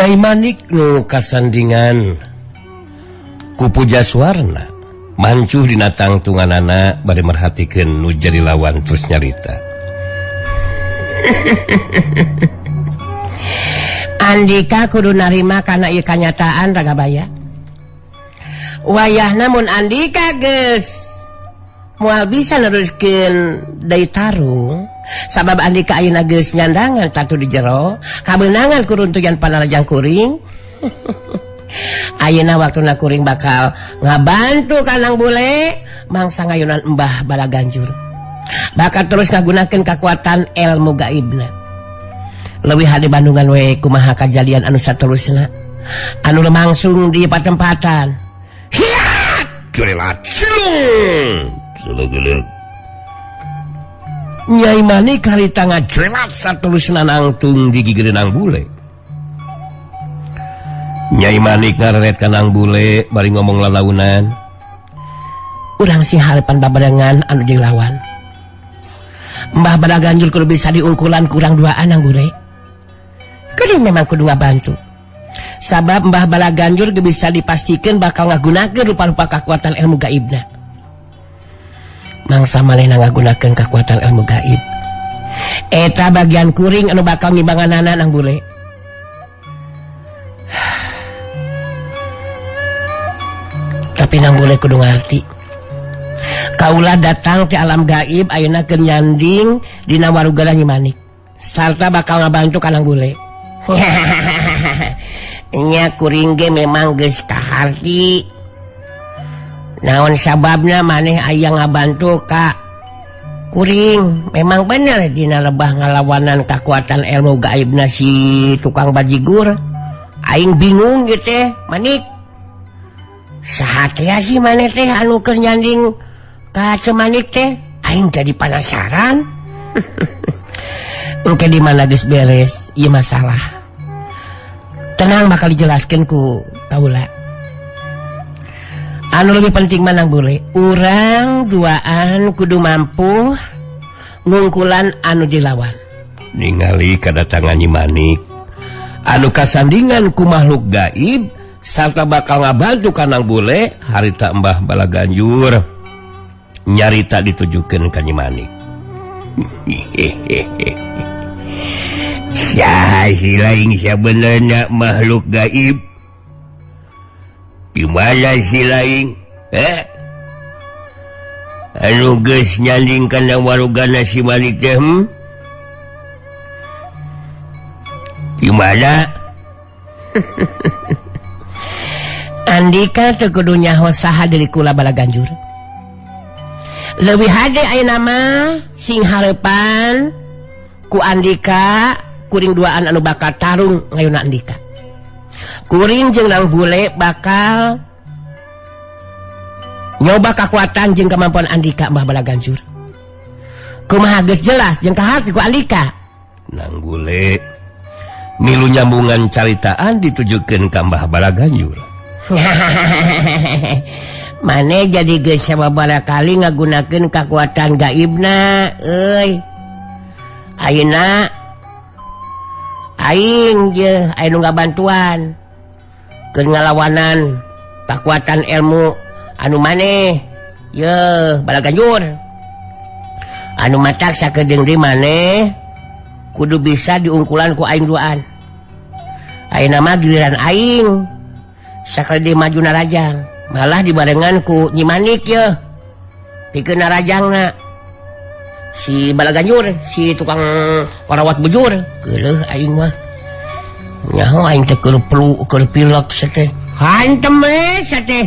Nyai Manik nu kasandingan ku Pujaswarna mancuh dina tangtunganana bari merhatikeun nu jadi lawan terus nyarita. Andika kudu narima kana ieu kanyataan Ragabaya. Wayahna mun Andika geus moal bisa neruskeun deui tarung sabab Andika ayeuna geus nyandangan tatu di jero kabeunangan kuruntuyan panarajang kuring. Ayeuna waktuna kuring bakal ngabantu kanang bule mangsa ngayunan Mbah Balaganjur bakal terus ngagunakeun kakuatan ilmu gaibna. Leuwih hade Bandungan we kumaha kajadian anu saterusna anu langsung di patempatan. Hiat! Curelat cilung. Cilung. Nyai Manik harita ngacurelat saterusna nangtung di gigireunang bule. Nyai Manik ngareret kanang bule bari ngomong lalaunan. Urang sing harapan babarengan anu jeung lawan. Mbah Balaganjur kudu bisa diungkulan kurang duaan nang bule. Kudu memang kudu ngabantu. Sabab Mbah Balaganjur ge bisa dipastikan bakal ngagunakeun rupa-rupa kekuatan ilmu gaibna. Mangsa manehna ngagunakeun kekuatan ilmu gaib. Eta bagian kuring anu bakal ngimbanganana nang bule. Tapi nang bule kudu ngarti. Kaula datang ti alam gaib ayeuna keur nyanding dina warugala Nyi Manik. Sarta bakal ngabantu ka nang bule. Nya kuring ge memang geus kaharti. Naon sababna maneh aya ngabantu ka kuring? Memang bener dina lebah ngalawanan kakuatan ilmu gaibna si tukang bajigur. Aing bingung gitu teh, Manik. Saha teh sih maneh teh anu keur nyanding ka Cemanik teh? Aing jadi penasaran. Engke di mana geus beres ieu masalah. Tenang bakal dijelaskeun ku kaula. Anu lebih penting manang bule, urang duaan kudu mampu ngungkulan anu dilawan. Ningali kadatangan Nyi Manik anu kasandingan ku makhluk gaib sarta bakal ngabantu kanang bule harita Mbah Balaganjur nyarita ditujukeun ka Nyi Manik. Saha si lain sabenerna makhluk gaib? Di mana si lain? Anu geus nyanding kana warugana si Manik teh? Di mana? Andika teu kudu nyaho saha deui kula Balaganjur. Leuwih hade ayeuna mah sing hareupan ku Andika kuring duaan anu bakal tarung ngayuna Andika. Kuring jeung nang bule bakal nyoba kekuatan jeung kemampuan Andika Mbah Balaganjur. Kumaha geus jelas jeung kaharti ku Andika. Nang bule milu nyambungan caritaan ditujukeun ka Mbah Balaganjur. Mane jadi geus sababaraha kali ngagunakeun kakuatan gaibna euy. Ayeuna aing je aya nu ngabantuan keur ngalawanan kakuatan ilmu anu maneh ye Balaganjur. Anu matak sakedeung deui maneh kudu bisa diungkulan ku aing duaan. Ayeuna mah giliran aing sakali deui maju narajang malah dibarengan ku Nyi Manik ye pikeun narajangna si Balaganjur si tukang parawat bujur. Geuleuh aing mah nyaho aing teh keur pelu keur pilek teh hantem we teh.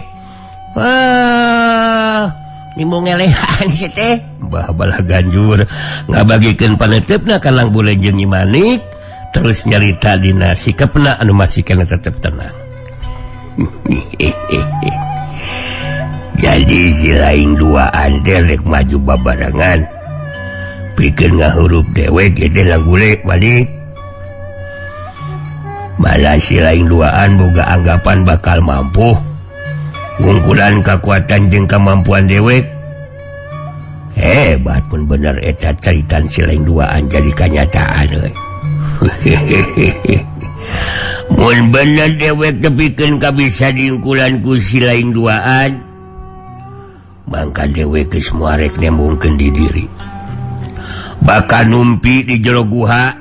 Nimbung ngelehan si teh. Mbah Balaganjur ngabagikeun paneuteup kanang bule jeung Nyi Manik terus nyarita dina sikapna anu masih kana tetep tenang. Jadi si lain duaan teh rek maju babarengan pikeun ngahurup dewek ge teh bule Manik. Malah si lain duaan boga anggapan bakal mampu ngungkulan kekuatan jeung kemampuan dewek. Hebat pun bener eta caritan si lain duaan jadi kanyataan euy. Mun bener dewek tepikeun ka bisa diungkulan ku si lain duaan, mangka dewek geus moal rek nembungkeun di diri. Bakal numpi di jero guha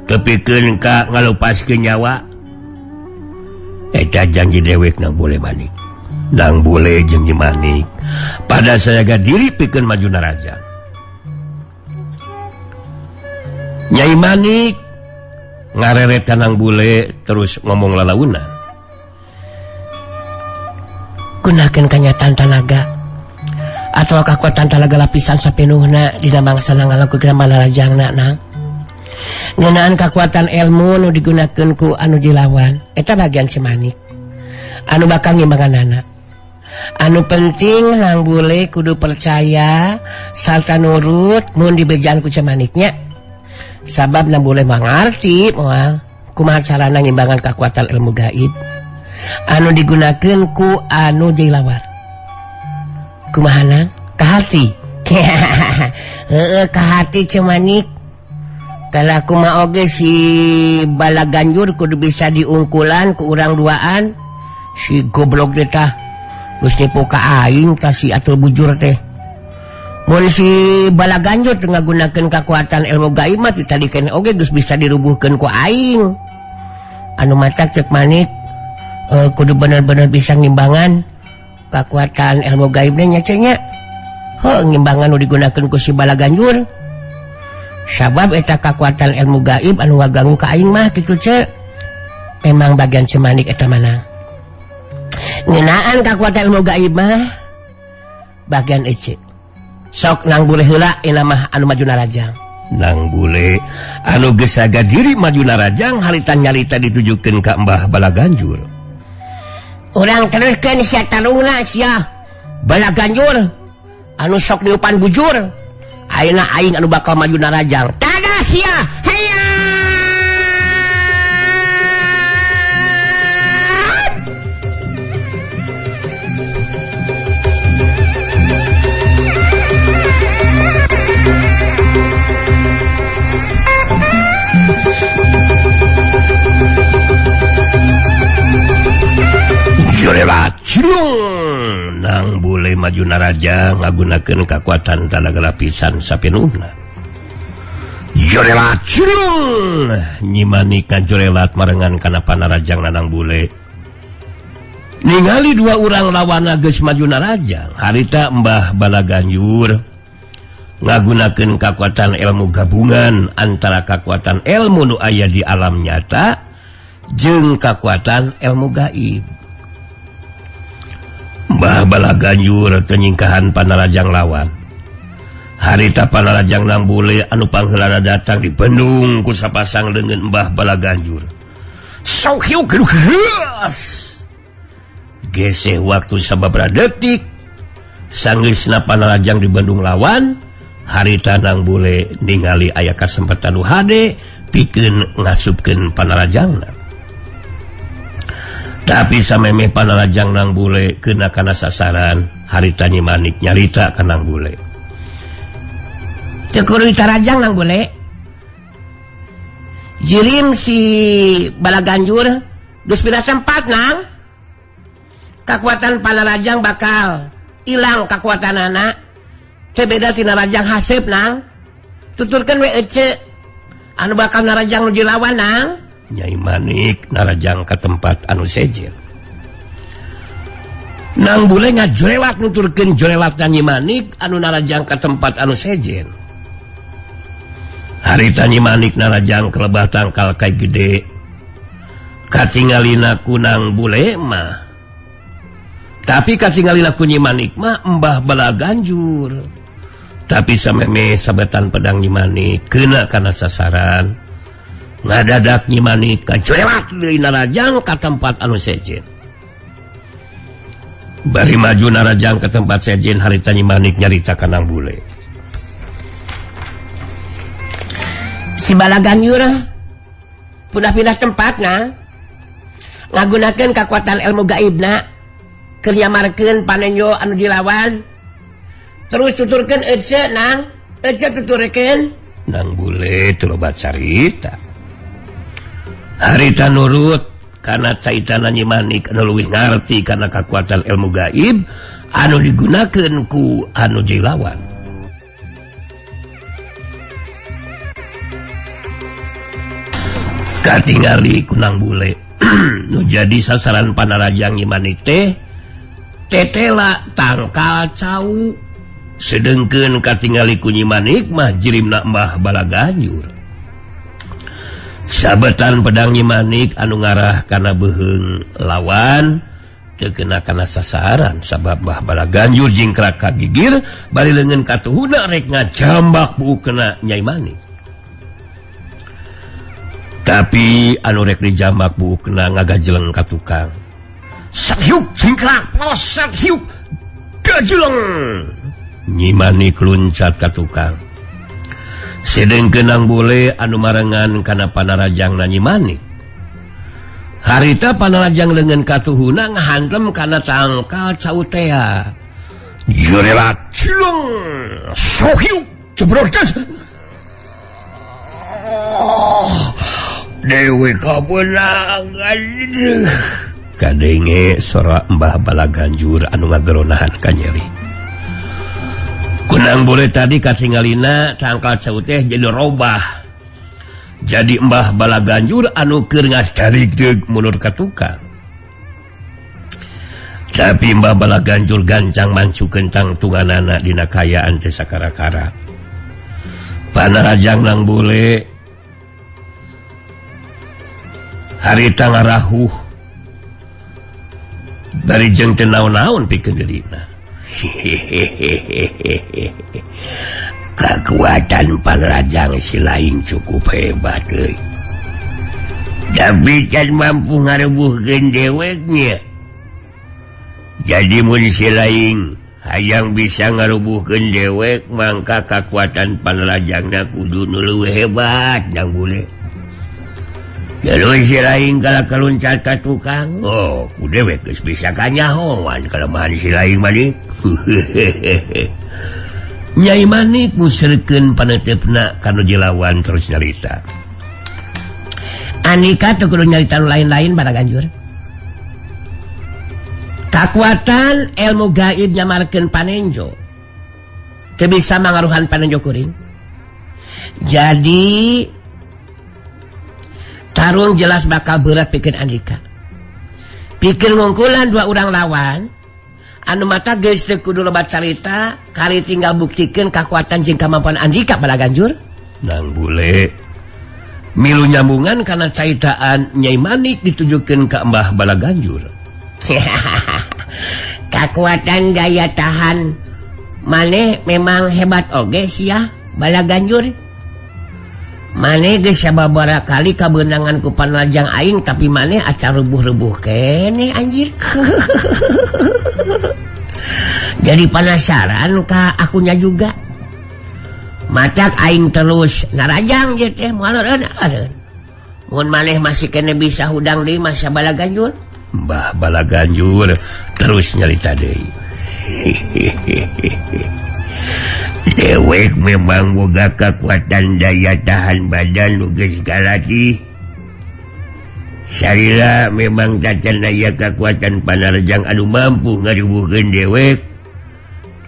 tepikeun ka ngalupaskeun nyawa. Eta janji dewek nang boleh manik. Nang boleh jeung Nyi Manik. Pada sayaga diri pikeun maju narajang. Nyai Manik ngareret kanang bule terus ngomong lalauna. Gunakeun kanyataan tanaga atau kakuatan tanaga lapisan sapenuhna dina mangsa ngalakukeun panarajangna nang. Ngeunaan kakuatan ilmu nu digunakeun ku anu dilawan eta bagian si Manik anu bakal ngimbanganana. Anu penting nang bule kudu percaya sarta nurut mun dibejaan ku Cemaniknya. Sabab nang boleh mengerti moal kumaha carana ngimbangan kekuatan ilmu gaib anu digunakeun ku anu dilawan. Kumaha nang? Kahati. Heeh, kahati Cemanik. Kalau kumaha oge si Balaganjur kudu bisa diungkulan ku urang duaan. Si goblok teh tah geus nipu ka aing tah si atul bujur teh. Mun si Balaganjur teu ngagunakeun kakuatan ilmu gaib mah ti tadi keneh oge geus bisa dirubuhkeun ku aing. Anu matak ceuk Manik kudu bener-bener bisa ngimbangan kakuatan ilmu gaibna nya ceu nya. Heuh, ngimbangan nu digunakeun ku si Balaganjur. Sabab eta kakuatan ilmu gaib anu ngaganggu ka aing mah kitu ceu. Memang bagian si Manik eta mana. Ngeunaan kakuatan ilmu gaib mah bagian ece. Sok nang bule heula ina mah anu maju narajang. Nang bule anu geus saga diri maju narajang harita nyarita ditujukeun ka Mbah Balaganjur. Urang teruskeun sia tarungna sia Balaganjur anu sok diupan bujur. Ayeuna aing anu bakal maju narajang. Tada sia. Hayya. Jorelat cirung nang bule maju naraja ngagunakeun kakuatan tanaga lapisan sapenuhna. Jorelat cirung Nyi Manik kajorelat marengan kana panarajang nanang bule. Ningali dua urang lawanna geus maju narajang, harita Mbah Balaganjur ngagunakeun kakuatan ilmu gabungan antara kakuatan ilmu nu aya di alam nyata jeung kakuatan ilmu gaib. Mbah Balaganjur teu nyingkahan panarajang lawan. Harita panarajang nang bule anu pangheulana datang dibendung ku sapasang leungeun Mbah Balaganjur. Sok hiu geus. Geseh waktu sababaraha detik sanggeusna panarajang dibendung lawan, harita nang bule ningali aya kasempatan nu hade pikeun ngasupkeun panarajangna. Tapi samemeh panarajang nang bule kena kana sasaran, harita Nyi Manik nyarita ka nang bule. Teu kudu ditarajang nang bule. Jirim si Balaganjur geus pindah tempat nang. Kakuatan panarajang bakal ilang kakuatanana. Teu beda tina rajang haseup nang. Tuturkeun we ece anu bakal narajang nu dilawan nang. Nyai Manik narajang ka tempat anu sejen. Nang bule ngajrewat nuturkeun jrewatna Nyi Manik anu narajang ka tempat anu sejen. Harita Nyi Manik narajang ka lebah tangkal kai gede. Katingalina ku nang bule mah. Tapi katingalina ku Nyi Manik mah Mbah Balaganjur. Tapi sameme sabetan pedang Nyi Manik kena kana sasaran. Ngadadak Nyi Manik kajrewat deui narajang ka tempat anu sejen. Bari maju narajang ka tempat sejen harita Nyi Manik nyarita ka nang bule. Si Balaganjur pindah-pindah tempatna ngagunakeun kakuatan ilmu gaibna keur nyamarkeun panenjo anu dilawan. Terus tuturkeun ece nang, ece tuturkeun nang bule teu loba carita. Harita nurut karena caitana Nyi Manik anu leuwih ngarti karena kekuatan ilmu gaib anu digunakeun ku anu jilawan. Katingali kunang bule nu jadi sasaran panarajang Nyi Manik teh tetela tangkal cau, sedengkeun katingali ku Nyi Manik mah jirimna Mbah Balaganjur. Sabetan pedang Nyi Manik anu ngarah kana beuheung lawan teu kena kana sasaran sabab Mbah Balaganjur jingkrak ka gigir bari leungeun katuhuna rek ngajambak buukna Nyai Manik. Tapi anu rek dijambak buukna ngagajeleng ka tukang. Sahyuk jingkrak posat hiuk gajeleng. Nyi Manik luncat ka tukang. Sedengkeun Nang Bule anu marengan kana panarajang Nyi Manik. Harita panarajang leungeun katuhuna ngahantem kana tangkal cau tea. Jurelat cilung sohiuk jebrordes. Dewe kabeunangan. Kadenge sora Mbah Balaganjur anu ngageronahan kanyeri. Kunang boleh tadi katingalina tangkal cau teh jadi robah. Jadi Mbah Balaganjur anu keur ngadarik mundur ka tukang. Tapi Mbah Balaganjur gancang mancukeun tangtunganana dina kayaan teh sakara-kara. Panarajang Nang Bule harita ngarahuh bari jeung teu naon-naon pikeun dirina. Hehehehe. Kekuatan panrajang si lain cukup hebat euy. Tapi can mampu ngarebuhkeun deweknya. Jadi mun si lain hayang bisa ngarubuhkeun dewek mangka kekuatan panrajangna kudu nu leuwih hebat Nang Bule. Lalu si lain kala kaluncat ka tukang, oh ku dewek geus bisa kanyahoan kelemahan si lain mah. Nyai Manik muserkeun paneuteup-na kana jilawan terus nyarita. Andika teu kudu nyarita nu lain-lain Balaganjur. Kakuatan ilmu gaib nyamarkeun panenjo teu bisa mangaruhan panenjo kuring. Jadi tarung jelas bakal berat pikeun Andika. Pikeun ngungkulan dua urang lawan anu mata geus teu kudu loba carita, kali tinggal buktikeun kakuatan jeung kamampuan Andika Balaganjur. Nang Bule milu nyambungan kana caitaan Nyai Manik ditujukeun ka Mbah Balaganjur. Kakuatan daya tahan maneh memang hebat oge sia Balaganjur. Maneh geus sababaraha kali kabeunangan ku panrajang aing tapi maneh acan rubuh-rubuh keneh anjir. Jadi penasaran ka akunya juga. Macak aing terus narajang je teh moal eureun. Mun maneh masih kene bisa hudang deui mah Balaganjur. Mbah Balaganjur terus nyarita deui. Dewek memang boga kekuatan daya tahan badan nu geus kalatih. Sarila memang tacan aya kekuatan panarjang anu mampu ngarubuhkeun dewek.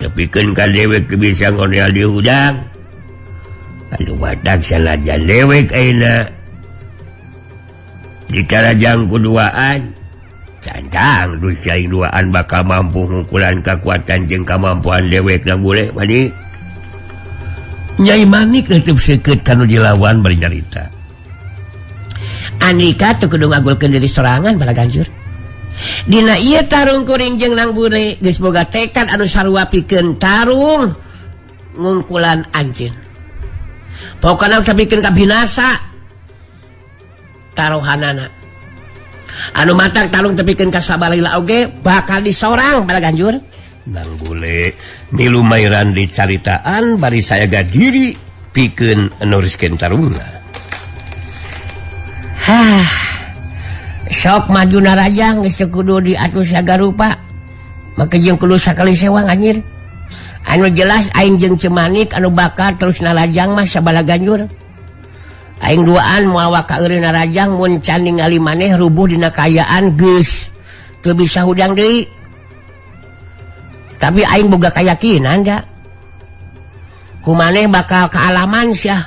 Tepikeun ka dewek teu bisa ngonel di hudang. Anu batak sanajan dewek ayeuna ditarajang ku duaan. Cancang dus saing duaan bakal mampu ngungkulan kekuatan jeung kamampuan dewek na boleh mani. Nyai Manik leuteuk seukeut kanu dilawan bari nyarita. Andika teu kudu ngagulkeun diri sorangan Balaganjur. Dina ieu tarung kuring jeung Nang Bule geus boga tekad anu sarua pikeun tarung ngungkulan anjeun. Pokona tepikeun ka binasa taruhanana. Anu matak tarung tepikeun ka sabalila oge bakal disorang Balaganjur. Nang Bule milu mairan dicaritaan bari sayaga diri pikeun neruskeun tarungna. Hah. Sok maju narajang geus teu kudu diatur sagarupa. Make jeung kudu sakali sewang anjir. Anu jelas aing jeung Cemanik anu bakal terus narajang mah Sabalaganjur. Aing duaan moal waka eureun narajang mun can ningali maneh rubuh dina kaayaan geus teu bisa hudang deui. Tapi aing boga kayakinan da. Ku maneh bakal kaalaman sia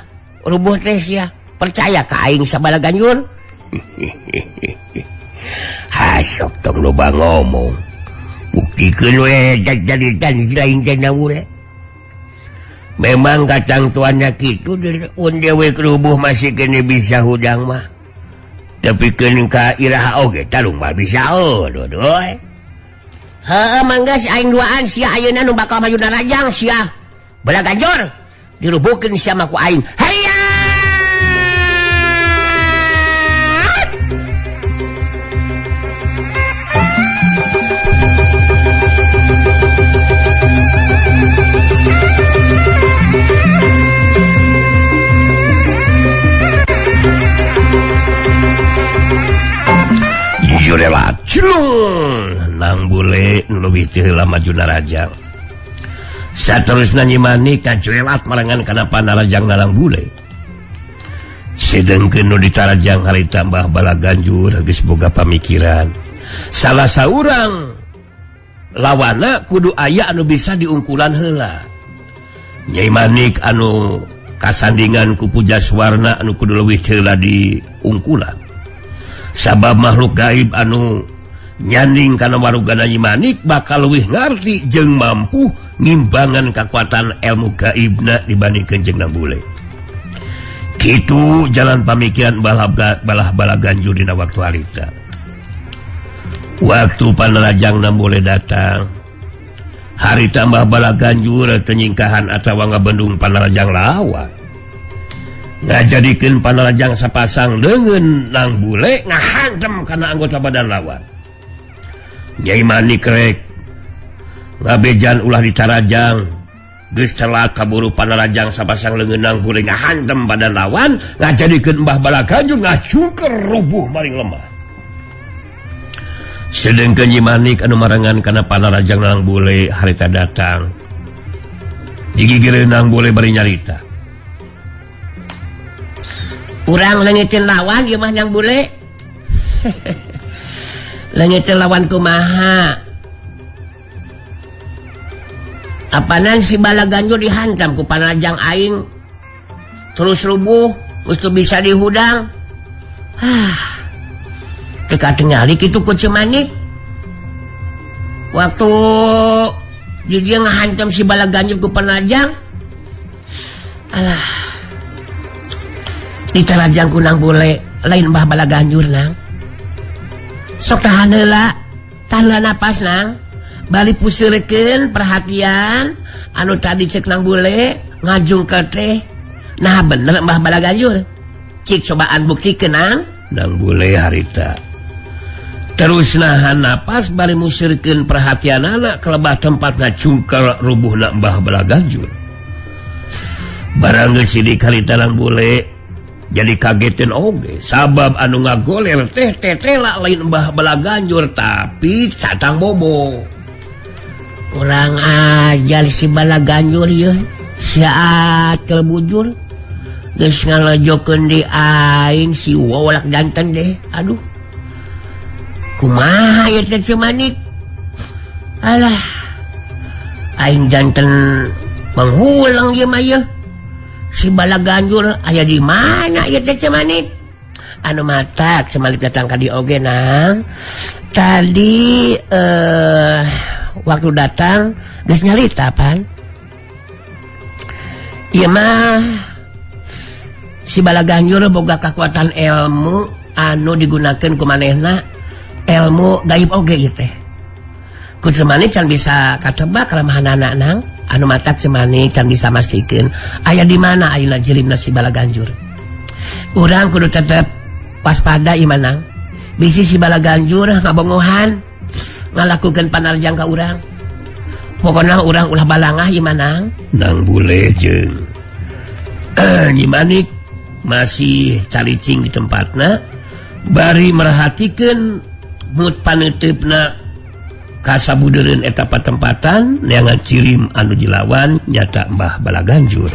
rubuh teh sia. Percaya ka aing sabala ganjur. Hasok tong loba ngomong. Buktikeun we jadi dan lain dina bule. Memang katang tuannya kitu un dewek rubuh masih kene bisa hudang mah. Tapi keun ka iraha oge tarung mah bisa aduh. Heuh mangga si aing duaan sia ayeuna nu bakal maju narajang sia. Bala ganjur dirubuhkeun sia mah ku aing. Hayya! Jurela cilung nang bule leuwih teu heula maju narajang. Saterusna Nyi Manik kacuelat marengan kana panarajang narang bule. Sedengkeun nu ditarajang harita Mbah Balaganjur geus boga pamikiran. Salah saurang lawana kudu aya anu bisa diungkulan heula. Nyai Manik anu kasandingan ku Pujaswarna anu kudu leuwih heula diungkulan. Sabab makhluk gaib anu nyanding kana warugana Nyi Manik bakal leuwih ngarti jeung mampu ngimbangan kakuatan ilmu gaibna dibandingkeun jeung Nang Bule. Kitu jalan pamikiran balah Balaganjur dina waktu harita. Waktu panarajang Nang Bule datang, harita Mbah Balaganjur teu nyingkahan atawa ngabendung panarajang lawan. Ngajadikeun panarajang sapasang leungeun Nang Bule ngahantem kana anggota badan lawan. Nyai Manik rek ngabejan ulah ditarajang, geus celak kaburu panarajang sapasang leungeun Nang Bule ngahantem badan lawan, ngajadikeun Mbah Balaganjur ngacungker rubuh maring lemah. Sedengkeun Nyi Manik anu marengan kana panarajang Nang Bule harita datang. Digigireun Nang Bule bari nyarita. Urang leungitin lawan ieu mah Nang Bule. Leungitin lawan kumaha? Apanan si Balaganjur dihantam ku panarajang aing. Terus rubuh, geus teu bisa dihudang. Hah. Teu katingali kitu ku Ceu Manik. Waktu di dia ngahantam si Balaganjur ku panarajang. Alah. Ditarajang ku Nang Bule, lain Mbah Balaganjur nang. Sok tahan heula, tahan heula napas nang. Bali puseurekeun perhatian anu tadi cek Nang Bule ngajungker teh. Nah bener Mbah Balaganjur. Cik cobaan buktikeun nang. Nang Bule harita. Terus nahan napas bari museurekeun perhatianana kelebah tempat ngacungker rubuhna Mbah Balaganjur. Barang geus sidik harita Nang Bule jadi kagetin oge sabab anu ngagoler teh tetela lain Mbah Balaganjur tapi Catang Bobo. Kurang ajar si Balaganjur yeuh, sia akel bujur geus ngalojokeun di aing si wawalak janten deh. Aduh. Kumaha ieu teh Ceu Manik? Alah. Aing janten manghulang ieu mah yeuh. Si Balaganjur aya di mana ieu teh Ceu Manik? Anu matak Ceu Manik datang ka dieu oge nang. Tadi waktu datang geus nyarita pan. Ieu mah si Balaganjur boga kakuatan ilmu anu digunakeun ku manehna, ilmu gaib oge ieu teh. Ku Ceu Manik can bisa katebak kelemahanana nang. Anu matak Ceu Manik can bisa mastikeun aya di mana ayeuna jirimna si Balaganjur. Urang kudu tetep waspada ieu mah nang. Bisi si Balaganjur ngabongohan ngalakukeun panarjang ka urang. Pokona urang ulah balangah ieu mah nang. Nang Bule jeung Nyi Manik masih caricing di tempatna bari merhatikeun mut paneuteup kasabudereun eta patempatan neangan cirim anu jilawan nyata Mbah Balaganjur.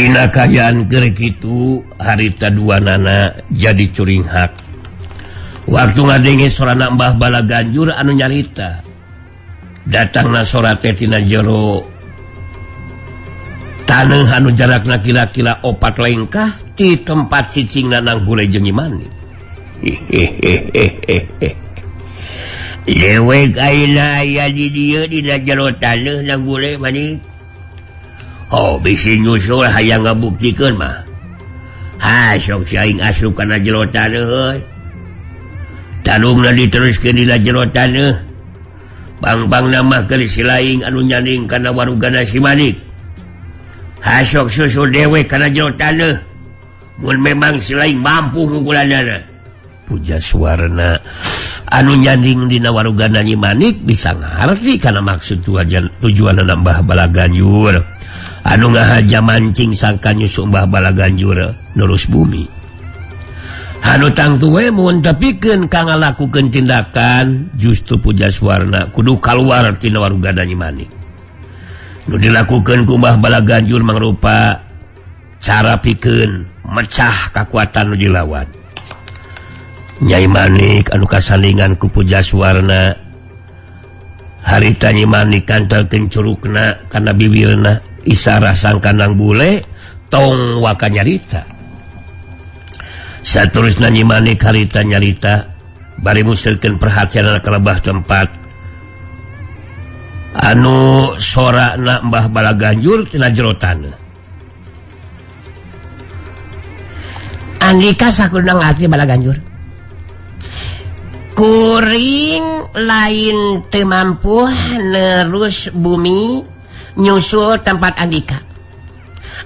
Dina kaayaan keur kitu harita duanana jadi curinghak waktu ngadenge sorana Mbah Balaganjur anu nyarita datangna sora teh tina jero taneuh anu jarakna kira-kira 4 lengkah di tempat cicingna Nang Bule jeung Nyi Manik. Dewek ayeuna aya di dieu dina jero taneuh Nang Bule Manik. Oh bisi nyusul hayang ngabuktikeun mah. Ha sok si aing asup kana jero taneuh euy. Tarungna diteruskeun dina jero taneuh. Bang-bangna mah keur si laing anu nyanding kana warugana si Manik. Ha sok susul dewek kana jero taneuh. Mun memang si laing mampu ngungkulanana. Puja Suwarna anu nyanding dina warugana Nyi Manik bisa ngarti kana maksud tujuan Mbah Balaganjur. Anu ngahaja mancing sangka nyusul Mbah Balaganjur nurus bumi. Anu tangtu we mun tepikeun ka ngalakukeun tindakan justru Puja Suwarna kudu kaluar tina warugana Nyi Manik. Nu dilakukeun ku Mbah Balaganjur mangrupa cara pikeun mecah kakuatan nu dilawan. Nyai Manik anu kasalingan ku Puja Suwarna harita Nyi Manik kantelkeun curukna kana bibirna isarah sangka Nang Bule tong waka nyarita. Saterusna Nyi Manik harita nyarita bari musirkeun perhatian ka lebah tempat anu sorana Mbah Balaganjur tina jero taneuh. Andika sakuduna ngarti Balaganjur. Kuring lain teu mampu nerus bumi nyusul tempat Andika.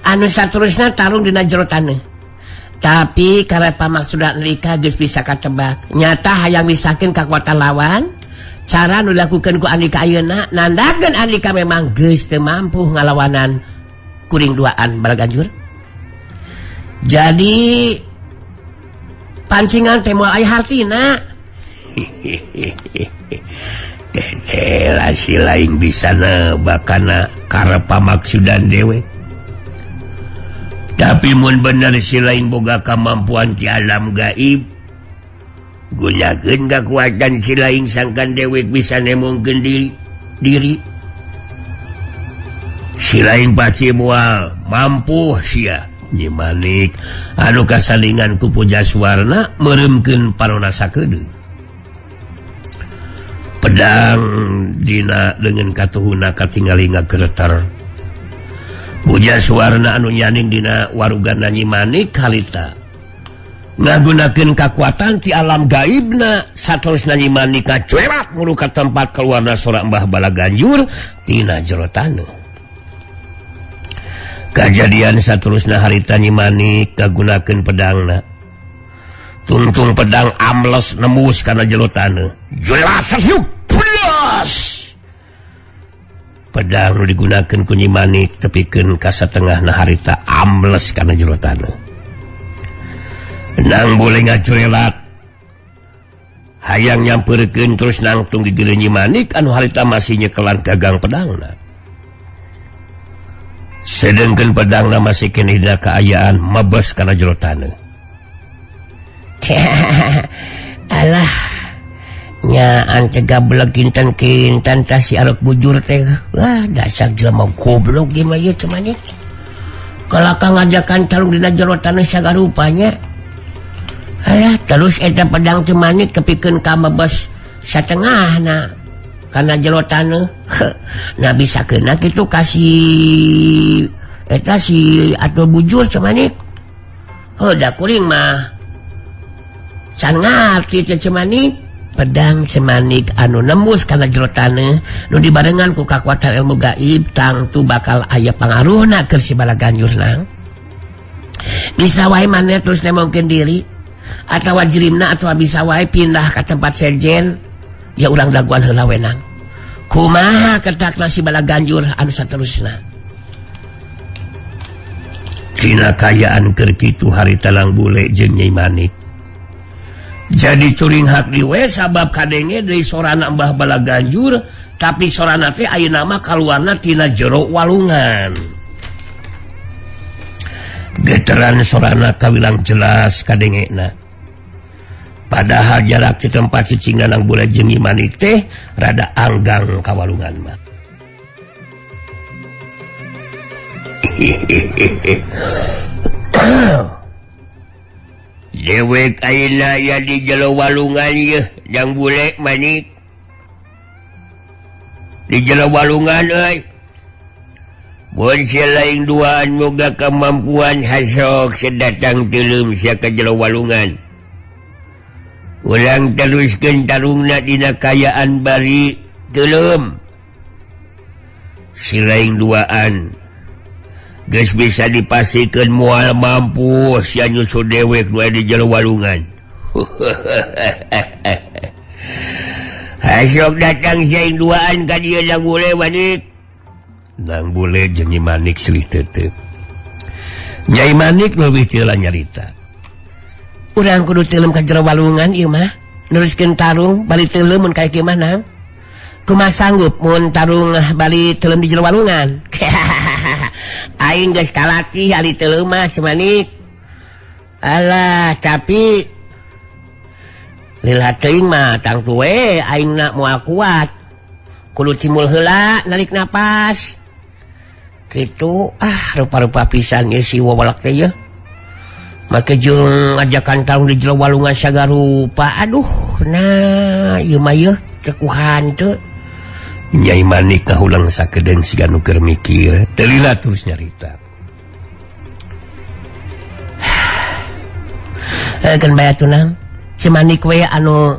Anu saterusna tarung dina jero taneuh. Tapi karena pamaksudan Andika geus bisa katebak. Nyata hayang misakeun kakuatan lawan, cara nu dilakukeun ku Andika ayeuna nandakeun Andika memang geus teu mampu ngalawanan kuring duaan Balaganjur. Jadi pancingan teh moal aya hartina. Teh si lain bisa nebak kana karep pamaksudan dewek. Tapi mun bener si lain boga kemampuan ti alam gaib, gunakeun kakuatan si lain sangkan dewek bisa nemongkeun diri. Si lain pasti moal mampu sia. Nyi Manik anu kasalingan ku Puja Suwarna meureumkeun parona sakedeung. Pedang dina dengan katuhuna katingali ngagereter. Puja Suwarna anu nyaning dina warugana Nyi Manik harita ngagunakeun kakuatan ti alam gaibna saterusna Nyi Manik kacuerat mulu ka tempat keluarna sora Mbah Balaganjur tina jero taneuh. Kajadian saterusna harita Nyi Manik kagunakeun pedangna. Tungtung pedang ambles nembus kana jero taneuh. Jelas yuk. Pedang nu digunakeun ku Nyi Manik tepikeun ka satengahna harita ambles kana jero taneuh. Nang boleh ngacurelat hayang nyampeurkeun terus nangtung gigireu Nyi Manik anu harita masih nyekelan gagang pedangna. Sedengkeun pedangna masih keneh dina kaayaan mabes kana jero taneuh. Alah nyaan teh gablek kinten-kinten tah si arek bujur teh. Wah, dasar jelema goblok ieu mah ieu teh Manik. Kalaka ngajakan tarung dina jero taneuh sagarupanya. Alah, terus eta pedang teh Manik tepikeun ka mabes satengahna kana jero taneuh. Nah bisa kena kitu kasih eta si atau bujur teh Manik. Heuh, da kuring mah can ngarti teh Manik. Pedang Cemanik anu nembus kana jero taneuh nu dibarengan ku kakuatan ilmu gaib tangtu bakal aya pangaruhna keur si Balaganjur nang. Bisa wae maneh terus nemongkeun diri atawa jirimna atawa bisa wae pindah ka tempat sejen ya urang daguan heula we nang. Kumaha ketakna si Balaganjur anu saterusna. Dina kaayaan keur kitu harita Lang Bule jeung Nyai Manik. Jadi curinghak di we sabab kadenge deui sorana Mbah Balaganjur tapi sorana teh ayeuna mah kaluarna tina jero walungan. Geteran sorana kawilang jelas kadengena. Padahal jarak di tempat cicingna Nang Bule jeung Nyi Manik teh rada anggang ka walungan mah. Dewek ayeuna aya di jero walungan yeuh Nang Bule Manik. Di jero walungan euy. Mun sia lain duaan moga kemampuan hasok sedatang teuleum sia ka jero walungan. Urang teruskeun tarungna dina kayaan bari teuleum. Si lain duaan geus bisa dipastikeun moal mampu sia nyusul dewek nu aya di jero walungan. Hasok datang sia duaan ka dieu Nang Bule Manik. Nang Bule jeung Nyi Manik silih teuteuk. Nyai Manik leuwih teu nyarita. Urang kudu teuleum ka jero walungan ieu mah. Neruskeun tarung bali teuleum mun kaya kieu mah Nang. Kumaha sanggup mun tarung bali teuleum di jero walungan. Aing geus kalatih ari teuleum mah Ci Manik. Alah, tapi lila teuing mah tangtu we aing na moal kuat. Kudu cimul heula narik napas. Gitu ah rupa-rupa pisan ieu si wawalak teh yeuh. Make jeung ngajakan tarung di jero walungan sagarupa. Aduh, nah ieu mah yeuh teu kuhan teu. Nyai Manik kahulang sakedeung siga nu keur mikir, teu lila terus nyarita. Keun bae atuh Nang. Ci Manik we anu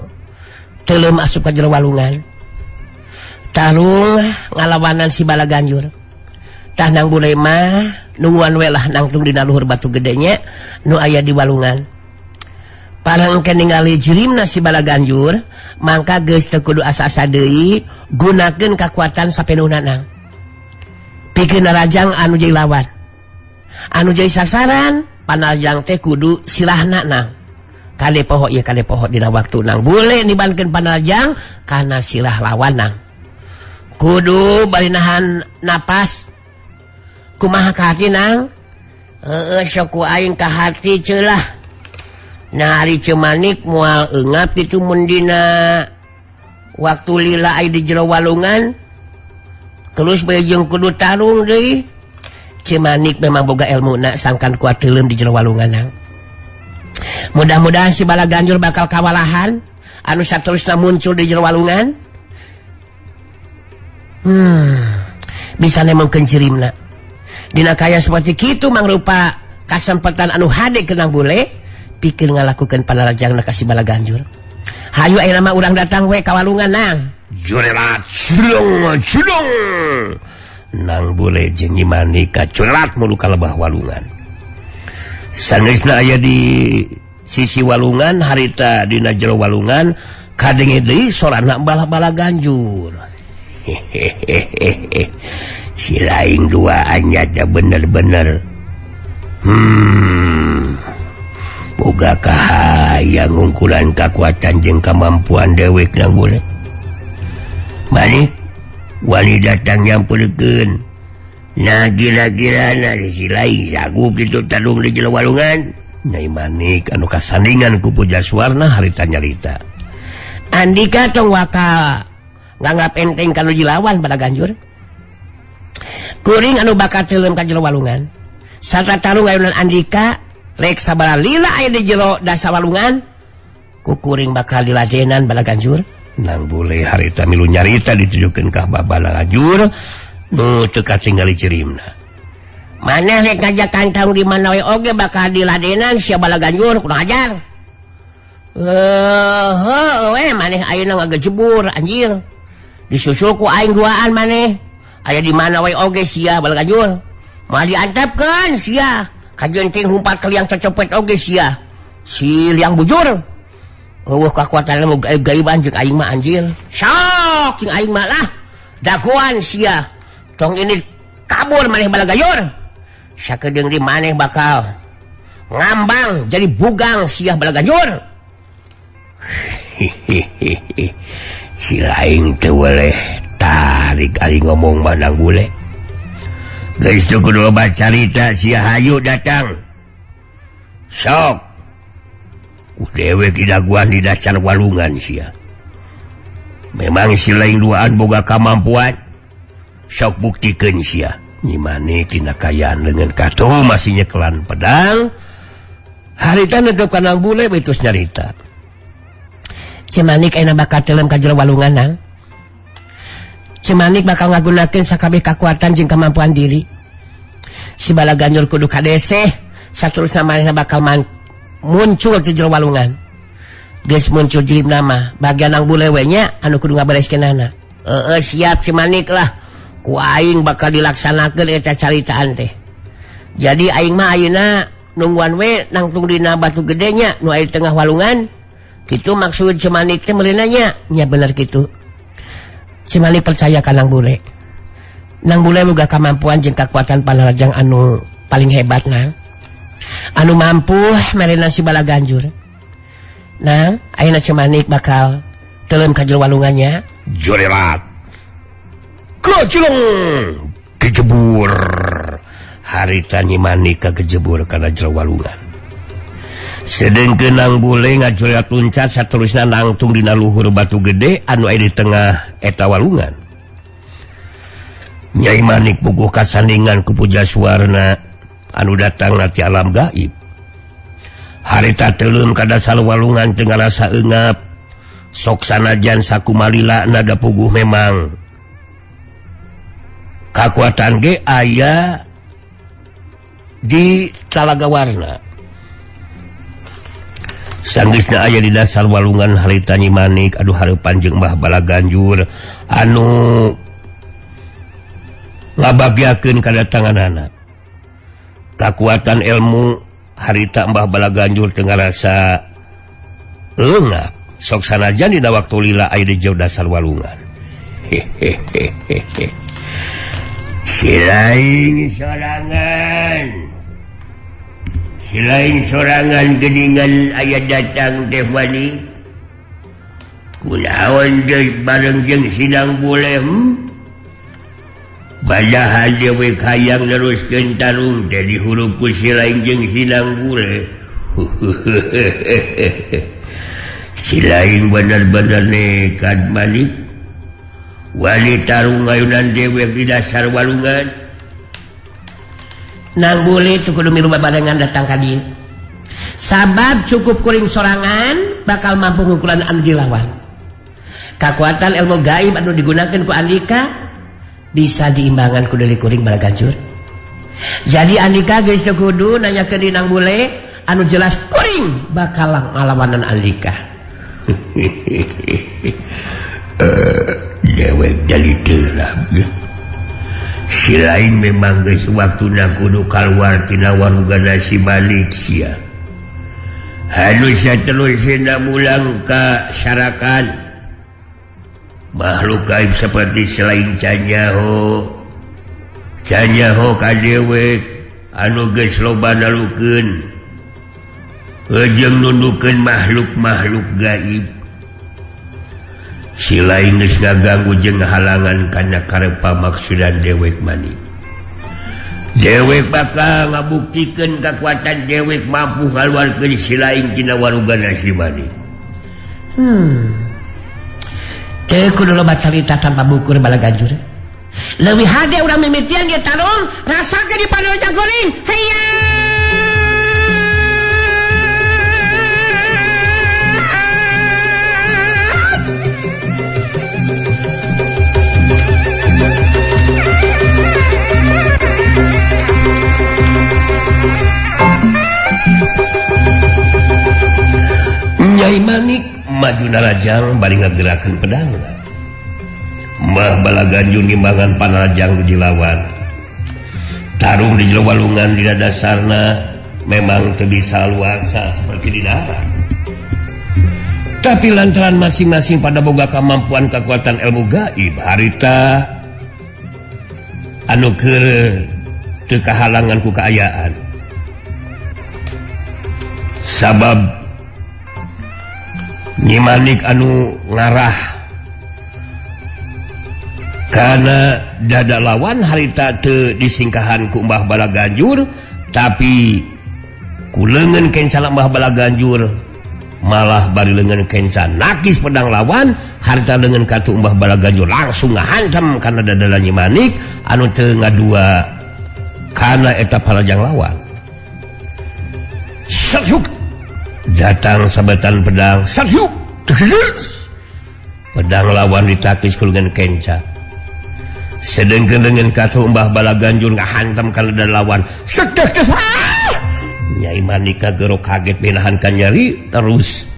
teuleum asup ka jero walungan. Tarung ngalawanan si Bala Ganjur. Tah Nang Bule mah nungguan we lah nangtung dina luhur batu gedenya nu aya di walungan. Parang engke ningali jirimna si Bala Ganjur, mangka geus teu kudu asa-asa deui gunakeun kakuatan sapenuhna Nang. Pikeun narajang anu jadi lawan. Anu jadi sasaran panarajang teh kudu silahna Nang. Kade poho ieu kade poho dina waktu Nang Bule nibankeun panarajang kana silah lawan Nang. Kudu bari nahan napas. Kumaha ka hati Nang? Heueuh sok ku aing ka hati ceulah. Nah ari Ceu Manik moal eungap kitu mun dina waktu lila aya di jero walungan. Terus bae jeung kudu tarung deui. Ceu Manik memang boga elmuna sangkan kuat teuleum di jero walungan Nang. Mudah-mudahan si Bala Ganjur bakal kawalahan anu saterusna muncul di jero walungan. Bisa nemongkeun cirimna. Dina kaya seperti kitu mangrupa kasempatan anu hade ke Nang Bule pikir ngalakukeun panarajangna ka si Bala Ganjur. Hayu ayeuna mah urang datang we ka walungan Nang. Jurelat sulung sulung. Nang Bule jeung Nyi Manik kacurat mulu ka lebah walungan. Sangeusna aya di sisi walungan harita dina jero walungan kadenge deui sorana Bala Ganjur. Hehehehe. Si lain duaan nyata bener-bener. Boga kahayang ngungkulan kakuatan jeung kamampuan dewek Nang Bule. Manik wani datang nyamperkeun. Nah gila-gila nah si lain sagu kitu tarung di jero walungan. Nyai Manik anu kasandingan ku Pujaswarna harita nyarita. Andika tong waka nganggap enteng ka nu jilawan Bala Ganjur. Kuring anu bakal teuleum ka jero walungan. Sarta tarung ayunan Andika rek sabaraha lila aya di jero dasa walungan. Ku kuring bakal diladenan Bala Ganjur. Nang Bule harita milu nyarita ditujukeun ka Bala Ganjur nu teu katinggali cirimna. Maneh rek ngajakan tarung di mana we oge bakal diladenan sia Bala Ganjur kurang ajar. Heuh we maneh ayeuna ngagejebur anjir. Disusul ku aing duaan maneh. Aya di mana we oge sia Bala Ganjur. Moal diantepkeun sia. Kajenting humpat ke liang cocopet oge sia. Si liang bujur. Eueuh kakuatan mu gaib-gaiban jeung aing mah anjir. Sok jeung aing mah lah. Dagoan sia. Tong ini kabur maneh Bala Ganjur. Sakedeung di maneh bakal ngambang jadi bugang sia Bala Ganjur. Hehehe. Si lain teu weleh tarik ari ngomong mah Nang Bule. Geus teu kudu loba carita sia hayu datang. Sok ku dewek didaguan di dasar walungan sia. Memang si lain duaan boga kamampuan. Sok buktikeun sia. Nyi Manik dina kayaan leungeun katuhu masih nyekelan pedang. Harita nedep ka Nang Bule betus nyarita. Cemanik ayeuna bakal teuleum ka jero walungan Nang. Cemanik bakal ngagunakeun sakabeh kakuatan jeung kemampuan diri. Si Balaganjur kudu kadeseh saterusna manehna bakal muncul ti jero walungan. Geus muncul jilib nama bagian Nang Bule we nya anu kudu ngabereskeunana. Heeh siap Cemanik lah. Ku aing bakal dilaksanakeun eta caritaan teh. Jadi aing mah ayeuna nungguan we nangtung dina batu gede nya nu aya di tengah walungan. Kitu maksud Cemanik teh meureunna nya. Nya bener kitu. Cemanik percaya ka Nang Bule. Nang Bule boga kamampuan jeung kakuatan panarajang anu paling hebat Nang. Anu mampu merenan si Balaganjur. Nang, ayeuna Cemanik bakal teuleum ka jero walungannya. Jorelat. Kocilong kejebur. Harita Nyi Manik kejebur kana jero walungan. Sedengkeun Nang Bule ngajorelat luncat saterusna nangtung dina luhur batu gede anu aya di tengah eta walungan. Nyai Manik puguh kasandingan ku Puja Suwarna anu datang ti alam gaib. Harita teuleum ka dasar walungan teu ngarasa eungap. Sok sanajan sakumalila nada puguh memang kakuatan ge aya di Talaga Warna. Sanggeusna aya di dasar walungan harita Nyi Manik aduh hareupan jeung Mbah Balaganjur anu ngabagiakeun kadatanganana. Kakuatan ilmu harita Mbah Balaganjur teu ngarasa eungap. Sok sanajan dina waktu lila aya di jauh dasar walungan. Hehehehe. Si lain sorangan. Si lain sorangan geningan aya datang teh wani. Kunaon deui bareng jeung si Nang Bule? Padahal dewek hayang neruskeun tarung teh dihurup ku si lain jeung si Nang Bule. Si lain bener-bener nekat Manik. Wani tarung ngayunan dewek di dasar walungan. Nang Bule tuh kudu milu babarengan datang ka dieu. Sabab cukup kuring sorangan bakal mampu ngukulan anu dilawan. Kakuatan ilmu gaib anu digunakan ku Andika bisa diimbangan ku deui kuring Balaganjur. Jadi Andika geus teu kudu nanyakeun di Nang Bule anu jelas kuring bakal ngalawanan Andika. Dewek jadi terap. Si lain memang geus waktuna kudu kaluar tina warugana si Malik sia. Anu saterusna mulang ka sarakan. Makhluk gaib seperti selain canyaho. Canyaho ka dewek anu geus loba nalukeun. Jeung nundukeun makhluk-makhluk gaib. Si lain geus ngaganggu jeung halangan kana karepa maksudan dewek manik. Dewek bakal ngabuktikeun kakuatan dewek mampu ngaluarkeun si lain tina warugana si manik. Teu kudu loba carita tanpa bukur Balaganjur. Leuwih hade urang mimitian ge tarung rasakeun di panojang kuring. Hayya! Nyai Manik maju narajang bari ngagerakeun pedangna. Mbah Balaganjur ngimbangan panarajang nu dilawan. Tarung di jero walungan dina dasarna memang teu bisa luasa seperti di darat. Tapi lantaran masing-masing pada boga kemampuan kekuatan ilmu gaib harita anu keur teu kahalangan ku kaayaan. Sabab Nyi Manik anu ngarah karena dada lawan harita teu disingkahan ku Mbah Balaganjur, tapi Ku leungeun kenca Mbah Balaganjur, malah bari leungeun kenca nakis pedang lawan, harta leungeun katu Mbah Balaganjur langsung ngahantam kana dada Nyi Manik anu teu ngadua kana eta parajang lawan. Satsuk, datang sabetan pedang, satsuk, pedang lawan ditakis ku leungeun kenca. Sedengkeun leungeun katu Mbah Balaganjur ngahantam kana dada lawan. Sedek. Nyai Manik kagero, kaget, menahan nyari terus.